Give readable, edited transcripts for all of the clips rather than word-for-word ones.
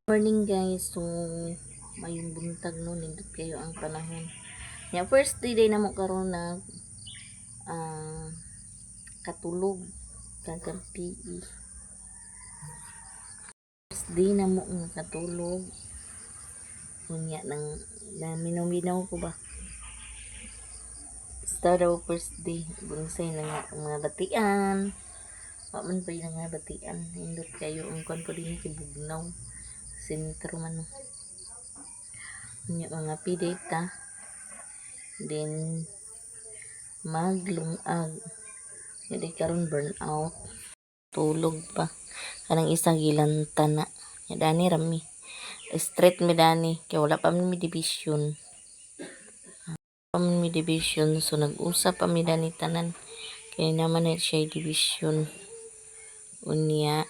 Morning, guys. So mayong buntag, no, nindot kayo ang panahon. Nya first day day namo karon nag katulog kagabi. First day namo nga katulog. Unya nang naminaw-minaw ko ba. Basta daw first day, bunsay na nga ang mga batian. Wa man pa yung nga batian. Nindot kayo ang kwan po din kay bugnaw. Sentro man, no. Unya mga pidata. Then maglungag. Hindi karon burn out. Tulog pa. Kanang isa gilanta na. Ya dani rami. Straight mi dani kay wala pa man mi division. Pa man mi division, so nag-usap pa mi dani tanan. Kay naman na siya division. Unya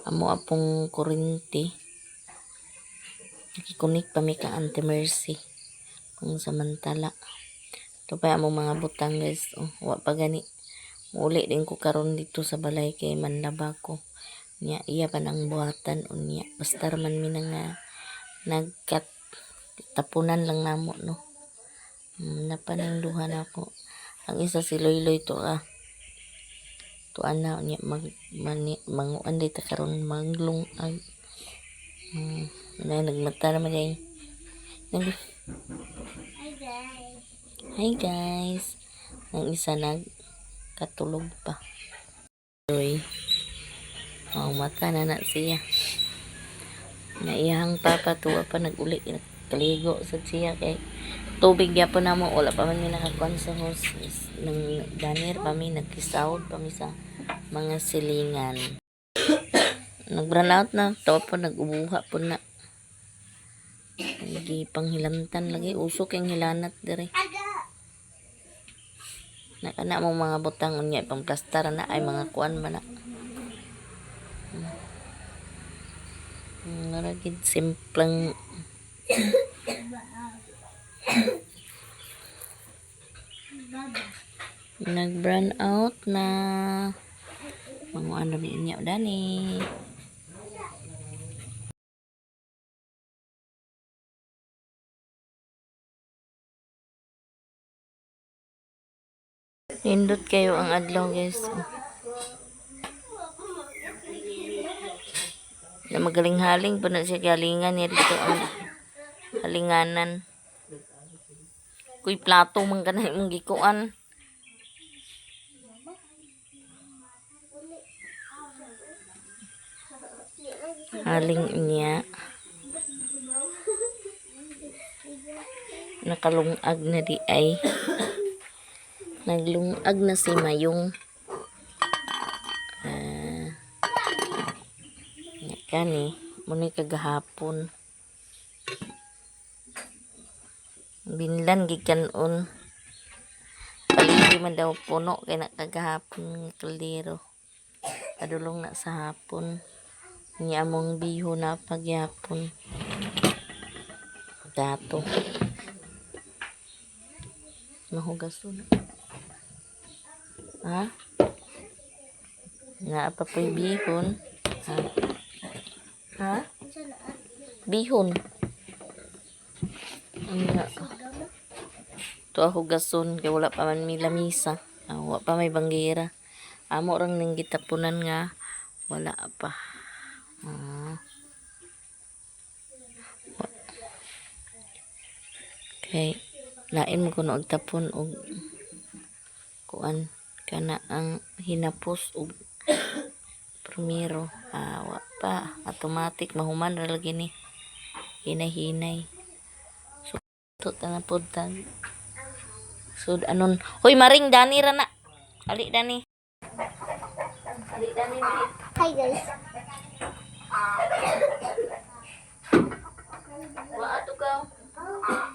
amo apong kurente. Nakikunik pa mi ka Auntie Mercy. Pang samantala. Ito pa among mga butang, guys. Oh, wa pa gani. Muli din ko karon dito sa balay kay manlaba ko. Nya iya pa nang buhatan unya. Basta man mi na nga nagkat tapunan lang namo, no. Napanang duha na ako. Ang isa si Loyloy to ah. Tuan na unya mag mani, manguan dito karon maglungag. Na nagmata naman day. Nag Hi, guys. Hi, guys. Ang isa nag katulog pa. Uy. Oh, mata na na siya. Nga iyang papa tuwa pa naguli kaligo sa siya kay tubig gyapon namo, wala pa man mi nakakuan sa hose nang danir pa mi, nagkisawod pa mi sa mga silingan. Nag-run out na tuwa pa nag-ubuha po na. Lagi panghilantan lagi usok ang hilanat diri. Aga. Nakana mo mga butang unya pang plastar na ay mga kuan man na. Nga simpleng Baba. Nag-brown out na. Mga ano ni niya dani. Nindot kayo ang adlaw, guys. Oh. Na magaling-haling pa na siya galingan niya dito ang halinganan. Kuy plato man kanay mong gikuan. Haling niya. Nakalungag na di ay. Naglungag na si Mayong. Ah. Nya kani, muna kagahapon. Binlan gikan-on. Paligi man daw puno kay nakagahapon nga kaldero. Padulong na sa hapon. Niya among biho na pagyapon. Dato. Mahugas na. Ha? Naa pa po'y bihon. Ha? Ha? Bihon. Ano? Ito hugason kay wala pa man mi lamisa. Ah, wa pa may banggera. Amo rang ning gitapunan nga wala pa. Ah. Kay lain mo kuno og tapon og kuan kana ang hinapos og primero. Ah, wa pa automatic mahuman ra lagi ni. Hinay-hinay. So to ta na pod tag. So anon, hoy maring dani ra na. Ali dani. Ali dani dili. Hi, guys. Wa ato ka.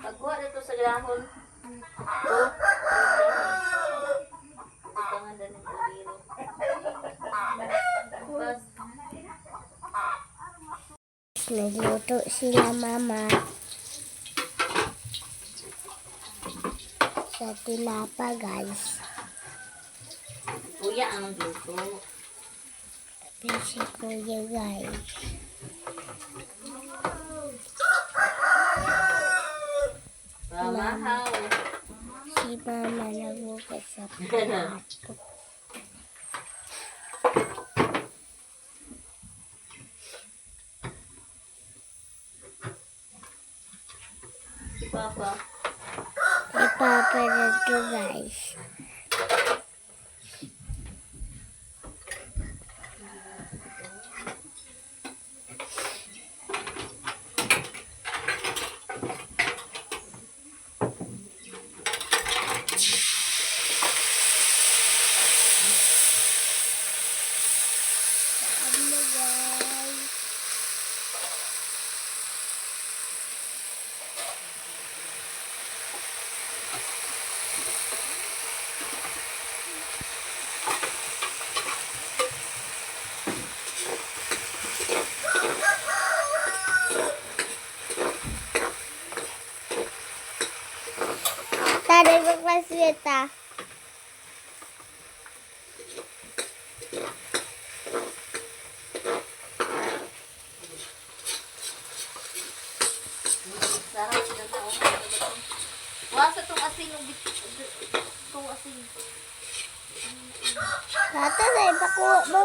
Pagkuha dito sa gahon. To. Butangan dani kaldero. Bas. Nagluto sila mama. Sa tinapa, guys. Kuya ang nagluto. Si Kuya, guys. Pamahaw. Si mama naghugas sa plato. Si Papa. Si papa na to, guys. Ano, guys? Tara, magpasweta. Sarap sila na oh. Wala sa itong asin. Itong asin. Tata, sa ipakuha mo.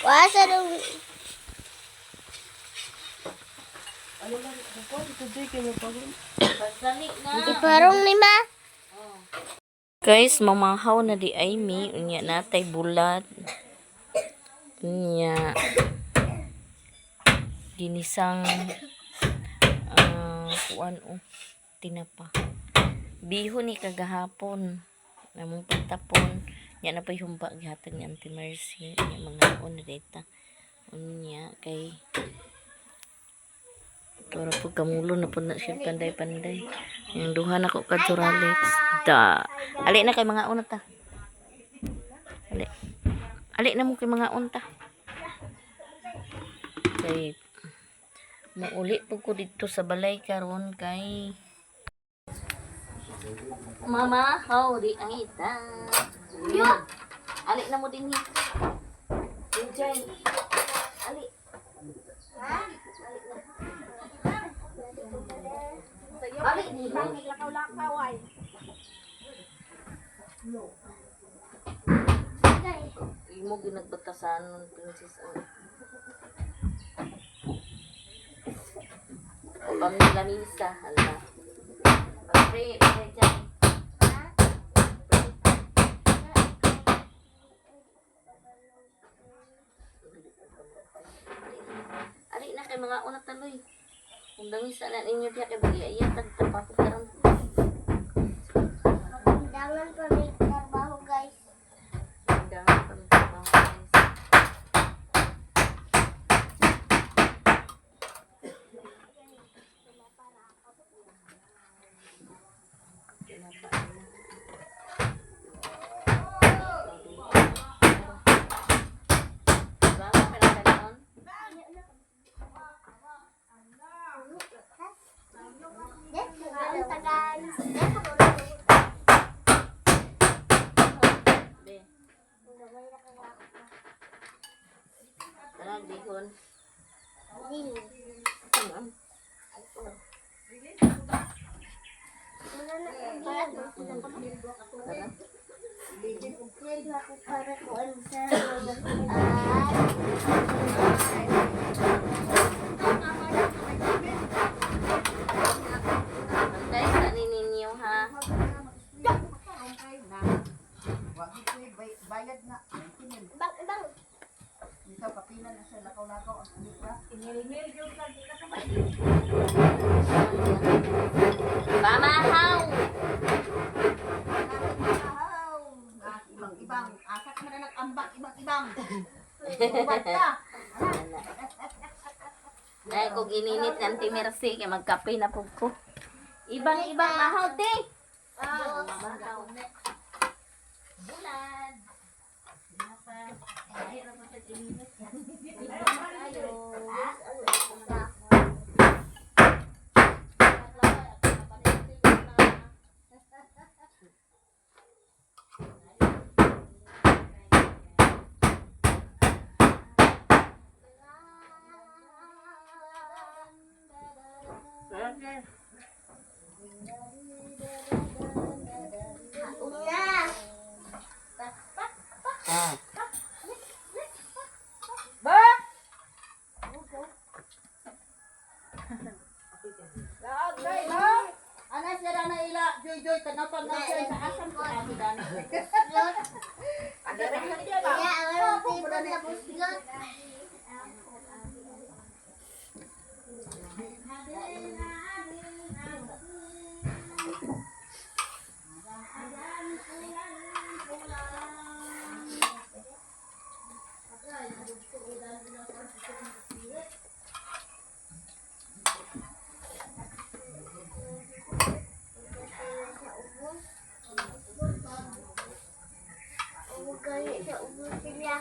Wala sa nung. Pagdali na. Iparong lima. Guys, mamahaw na di ay mi. Unya natay bulat. Unya. Ginisang kuan o tinapa. Biho ni kagahapon. Namong pagtapon. Nya na pa'y humba gihatag ni Auntie Mercy. Unya mga on na data. Unya kay Tora po kamulo na po na siya panday-panday. Yung duha na ko ka Joralex. Da. Ali na kay mga una ta. Ali. Ali na mo kay mga unta. Kay muuli po ko dito sa balay karon kay Mama, howdy ang ita. Ali na mo din hi. Enjoy. Ali. Ali. Ali. Imo ginagbatasan ng princess ang. O pang lamisa, hala. Pray, pray dyan. Ali na kay mga una taloy. Kung dangisa na ninyo diya kay bagi iya tagtapapok karon. Dangan pa may trabaho, guys. Dangan pa may trabaho, guys. Be. Tara, bihon. Tara. Para kuan sa Bantay sa ninyo ha. Bayad na. Bang bang. Ikaw kapila na siya lakaw-lakaw ang libra. Pamahaw! Ibang-ibang. Asa ka man na nag-ambak ibang-ibang. Ubat ka. Dahil kung ininit ng Auntie Mercy, kay magkape na po ko. Ibang-ibang mahaw, te! Mahaw. Bulad! Ay, rapat ang ininit. Ayo. Una. Ba! Laag day ha. Ana siya na ila joy joy tanapan na siya sa asam ko abi dani. Slot. Ada ba? Ya, ang tipo na buslot. Huwag kayo sa ubos sila.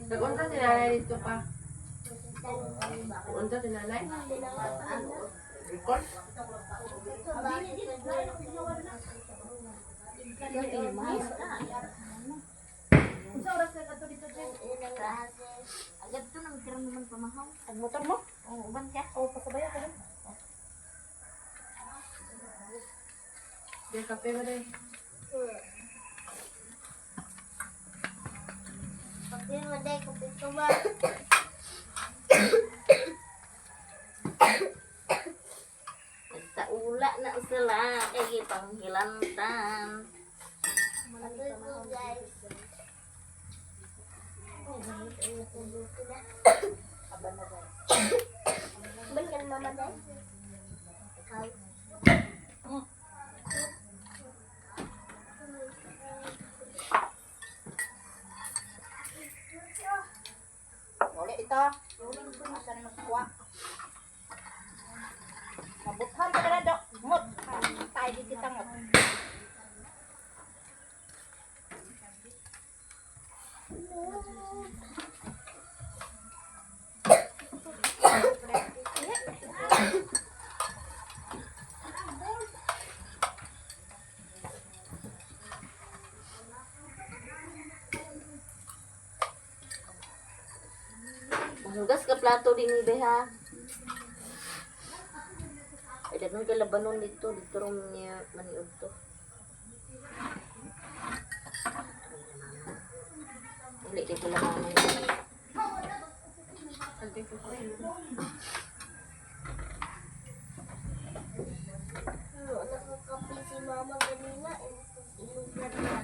Nag-unta si nanay dito pa. Unta si nanay? Record? Agad to nang tira naman pamahaw. Ang motor mo? Oo, uban ka. Oh, pasabay ako dun. Di kape ba day? Kape mo day, kape ko ba? Nagtaula na sila kay panghilantan. Kape ko guys. Balikan mama day. Ikaw. Uli ito. Asa na magkuha? Mabuthan ka na dok. Ngot. Tayo di kita ngot. Hugas ka plato din ni Beha. Ay, daghang kay labanon dito. Dito rin niya maniud to. Uli dito labanon. Ano, nakakape si mama ganina. Eh, ilugan niya.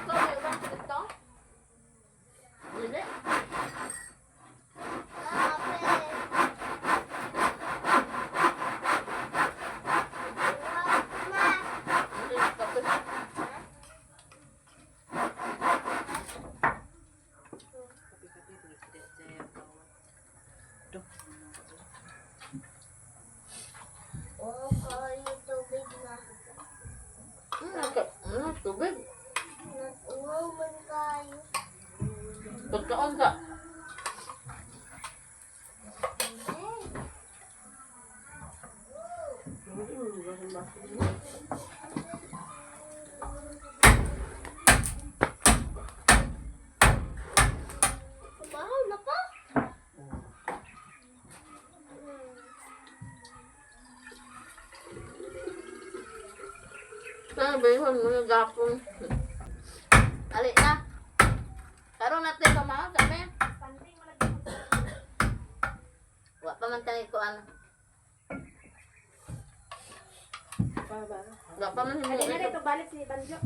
Ikaw, may ubang dito? Dili. Kape. Ma. Dili, kape. Oo, kayo tubig na. Tubig. Nag-uwaw man kayo. Pagkaon ka. Kumahaw na pa. Sana bayhon mo na gapon. Ali na. Karon natin pamahaw sabi. Wa pa man tayo ko ano. Wa pa man Ali na himo. dito balik si Banjo.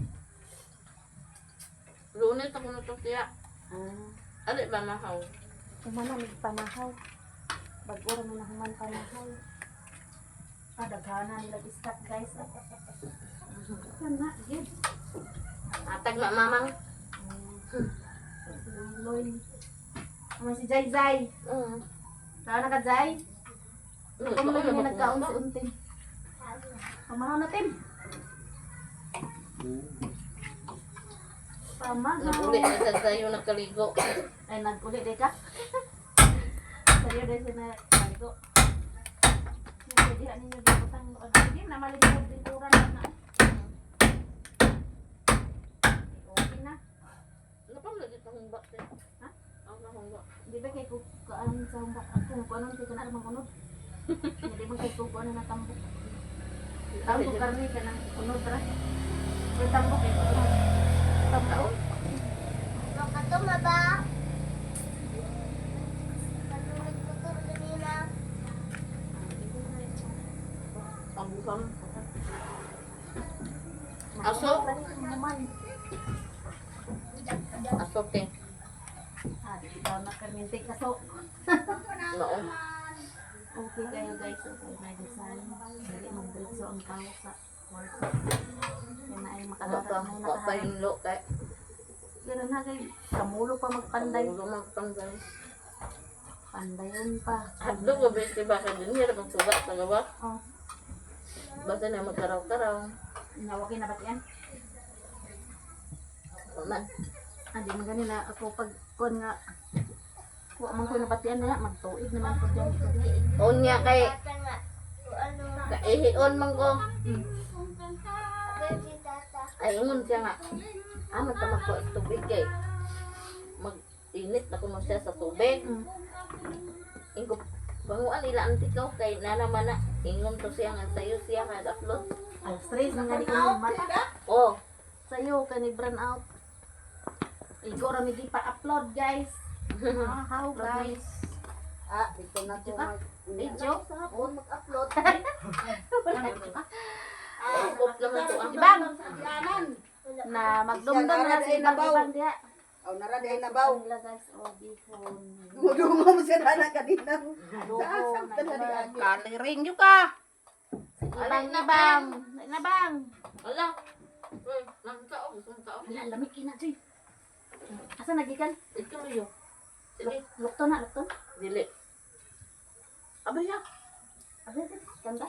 Lunes ako na to siya. Ali ba mahaw? Humana mig panahaw. Bag-o ra man na human panahaw. Ah, daghana nila istat guys. Kana, gid. Atag na mamang. Loy. Ano si Jai Zai? Oo. Kaon na ka, Jai? Kung lang niya nagkaon sa unti. Pamahaw na, Tim. Pamahaw. Naguli na sa sayo nagkaligo. Ay, nag-uli di ka? Sariyo dahil siya nagkaligo. Yung pwede ninyo gibutang hindi na maligod lingkuran na na. Okay na. Ano pa lagi sa humba? Te? Ha? Ang sa humba. Di ba kay kukaan sa humba kung kuanon kay kanang mangunod? Hindi man kay kukuan na tambok. Tambok karni kanang unod ra. Pero tambok kay unod. Tambok. Makatuma ba? Katulad ko to kanina. Tabusan. Aso? Naman. Aso te. Ah, di ba na karmintik aso. Noo. Okay kayo guys, okay na design. Dili magdiretso ang tao sa work. Yan na ay Ano makaharap pa? na Wa pa nakaharap. yung lo kay. Pero na kay kamulo pa magpanday. Kamulo magpanday. Pandayon pa. Hadlo ko bes ba ka din hirap ang suga sa gawa. Oh, Basta na magkaraw-karaw. nawaki na batian. Man. Ah, di man gani na ako pag kuan nga wa man ko nabatian na magtuig naman ko diyan. Unya kay Tata nga. Kung ano. kaihion man ko. Ako si tata. Ay ingon siya nga. Ah, magtamak ko sa tubig kay mag-init ako mo siya sa tubig. Ingo banguan ila ang tikaw kay nana man na ingon to siya nga sayo siya nga upload. Alas 3 na nga di ko mata. Oh, Sayo kani brand out. Igo ra mi di pa upload guys. Ah, how guys. Ah, dito na to. Diba? Video. Hapon mag-upload. off naman to ang Ibang na magdumdum na si ibang ibang diha. Aw nara di ay nabaw. Nila guys, oh bihon. Dumudungo mo siya na kanina. Adobo, Sa asam ta na di agi. Kaliring yu ka. Ibang na, ibang, na bang. Ala. Uy, nang tao, gustong tao. Ala lamig kina joy. Asa nagikan? Ito yo. Sige, Lukto na, lukto. dili. Abay ya. Asa sa kanda?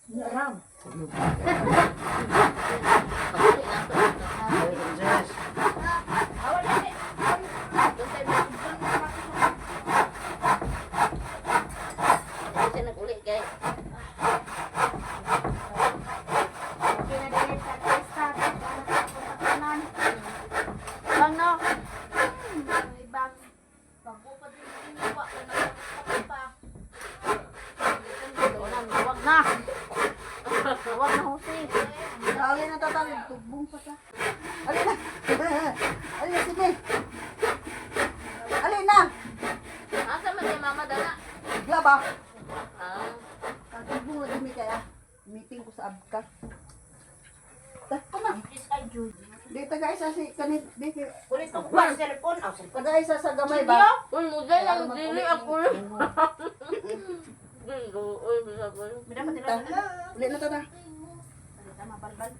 Ram. Paguli na to. Hindi siya nag-uli kay Okay na dili sa fiesta. Bang no. Ibang. Bago pa din iniwa na pa. Wag na. Wag na Jose. Dali na tatal, tugbong pa ta. Ali na. Ali na sige. Ali na. Asa man ni mama dala? Gla ba? Ah, Tugbong lagi mi kaya. Meeting ko sa Abka. Ta, kuma. Di taga isa si kanit di Ulit ko pa cellphone. Oh, cellphone. taga isa sa gamay ba? Uy, muda lang dili ako. Dili, uy, bisa ko. Mira pa Ta. Uli na ta na. Tama balbal.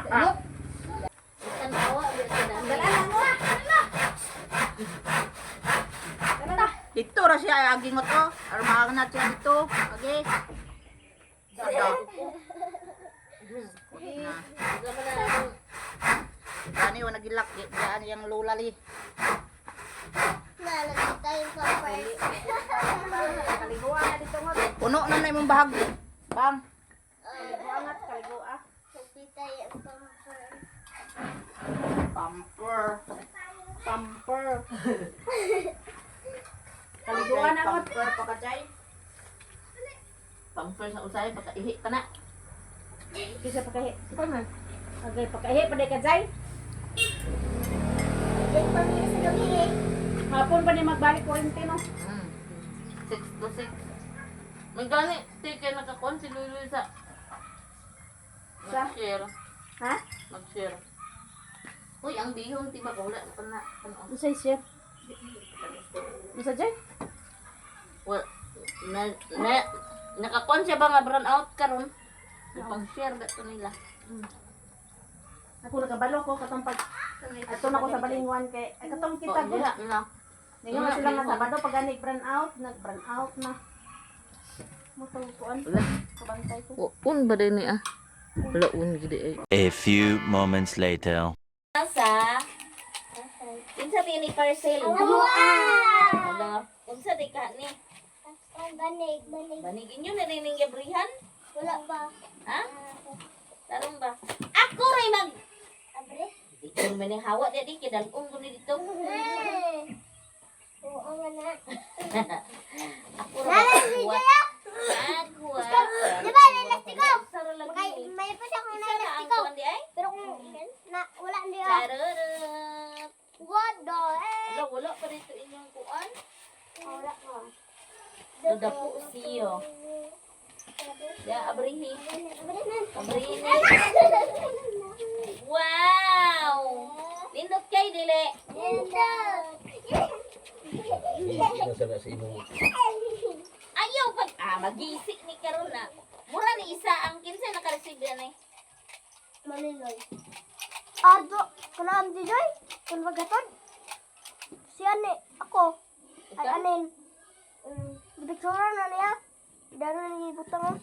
Ano? Tanawa, Dala na mo. Dito ra siya agi ngo to. Aron na siya dito. Agi. Dito. Ani wa nagilak diyan yang lula li. Nalagay tayo pampers. Kaliguan na dito nga. Puno na na imong bahag. Bang. Kaliguan nga, kaliguan. Sabi tayo ang pampers. Pamper. Pamper. Kaliguan na mo. Pamper pa ka jay. Pamper sa usay pagkaihi pa na. Kisa pakahi. Okay, pakahi pa ka jay. Diyan pa niya sa gabi eh. Hapon pa ni magbalik quarantine no. 6 to 6. May gani, ti kay nakakuan si Luloy sa Sa? Mag-share. Ha? Mag-share. Uy, ang bihon ti ba wala pa na. Ano? Usa share. Usa jay? Well, na na Nakakuan siya ba nga brown out karon? Ipag-share ba to nila? Ako nakabalo ko katong pag ato na ko sa Balingwan kay ay katong kita Oh, gud. diha na. Ningon na sila nga Sabado pag gani brand out, nag brand out na. Mo tong kuan. Wala. Kabantay ko. Un ba din ah? Wala un gid eh. A few moments later. Sa Kinsa ti ni parcel? Wow! Wala. Unsa di ka ni? Ang banig, banig. Banig inyo na rin ning gabrihan? Wala pa. Ha? Tarong ba? Ako ray mag Abre? Di ko man ni hawa di di kidal-on ko ni dito. Eh. Oo nga na. Ako ra magkuha. Magkuha. Di ba, lelastiko? Saro lagi. May, may pa siya kung Isa na ang nalastiko. kuan di ay. Pero kung na, wala hindi ah. Charot. What the heck? Wala, wala pa dito inyong kuan. Wala pa. Dadapo siyo. Ya, abrihi. Abrihi. Wow! Nindot kay dili. Ayaw pag ah magisi ni karon na. Mura ni isa ang kinsa naka-receive yan eh. Maniloy. Ardo, kanam di Joy? Kun magatod? Si ane, ako. Ay anin. Picture na niya. Daro ni butang.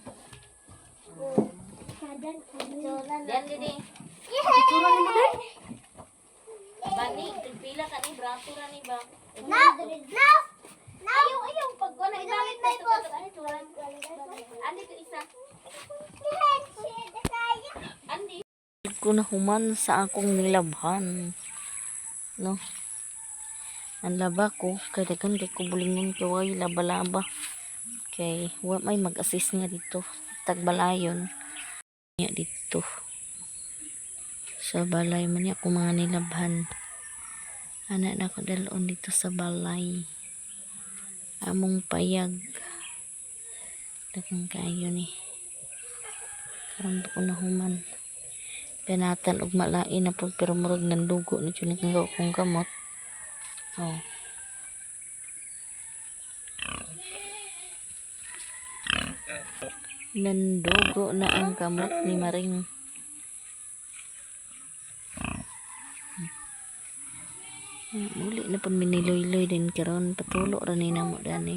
Sadan, Diyan dili. Picture ni mo din? Bani, pila ka ni brato ra ni ba? No! No! No! Ayaw, ayaw pag wala ibalik na ito. Andi to isa. Andi. Ko na human sa akong nilabhan. No. Ang laba ko, kay daghan kay ko bulingon kay way laba-laba. Kay wa may mag-assist nga dito tagbalayon. Nya dito. Sa balay man niya ako mga nilabhan. Ana na ko dalon dito sa balay. Among payag. Daghang kaayo ni. Karon pa ko na human. Pinatan og malain na pud pero murag nandugo na jud ni kong kamot. Oh. Nandugo na ang kamot ni Maring. Muli na pud miniloy-loy din karon patulo ra ni namo dani.